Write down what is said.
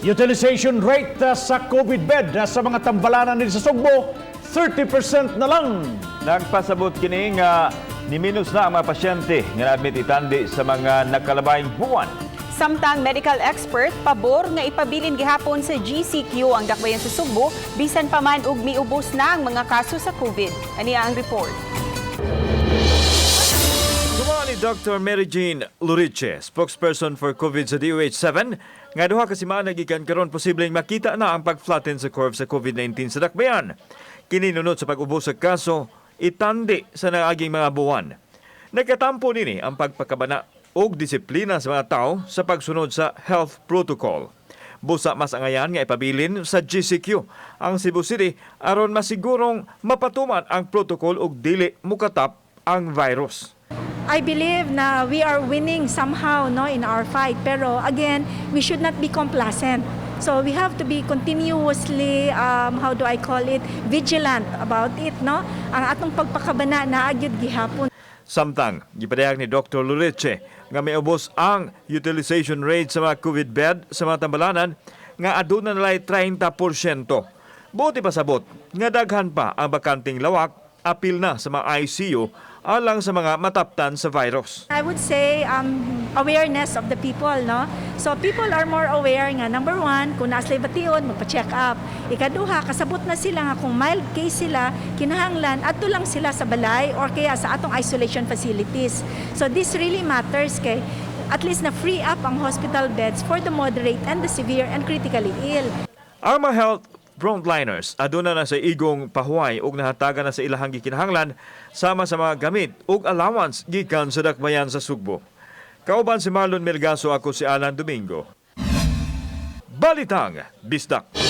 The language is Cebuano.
Utilization rate sa COVID bed sa mga tambalanan din sa Sugbo, 30% na lang. Nagpasabot kini nga niminus na ang mga pasyente nga na-admit itandi sa mga nakalabayng buwan. Samtang medical expert pabor nga ipabilin gihapon sa GCQ ang dakbayan sa Sugbo bisan pa man og miubos na ang mga kaso sa COVID. Ania ang report. Sumala ni Dr. Mary Jean Luriche, spokesperson for COVID sa DOH-7, nga 2 ka semana gikan karon posibleng makita na ang pag-flatten sa curve sa COVID-19 sa dakbayan. Kini nunot sa pag-ubos sa kaso, itandi sa naaging mga buwan. Nagkatampo nini ang pagpakabana og disiplina sa mga tao sa pagsunod sa health protocol. Busa mas angayan nga ipabilin sa GCQ ang Cebu City aron masigurong mapatuman ang protocol ug dili mukatap ang virus. I believe na we are winning somehow, no, in our fight, pero again, we should not be complacent. So we have to be continuously, how do I call it, vigilant about it, no? Ang atong pagpakabana naa gyud gihapon. Samtang, gipadayag ni Dr. Luriche nga may ubos ang utilization rate sa mga COVID bed sa mga tambalanan nga aduna nalay 30%. Buot ipasabot nga daghan pa ang bakanting lawak apil na sa mga ICU alang sa mga mataptan sa virus. I would say awareness of the people, no? So people are more aware nga, number one, kung naa sila'y bation, magpa-check up. Ikaduha, kasabot na sila nga kung mild case sila, kinahanglan adto lang sila sa balay or kaya sa atong isolation facilities. So this really matters kay at least na free up ang hospital beds for the moderate and the severe and critically ill. Ang mga health frontliners aduna na sa igong pahuway ug nahatagan na sa ilahang gikinahanglan sama sa mga gamit ug allowance gikan sa dakbayan sa Sugbo. Kauban si Marlon Melgaso, ako si Alan Domingo. Balitang Bisdak.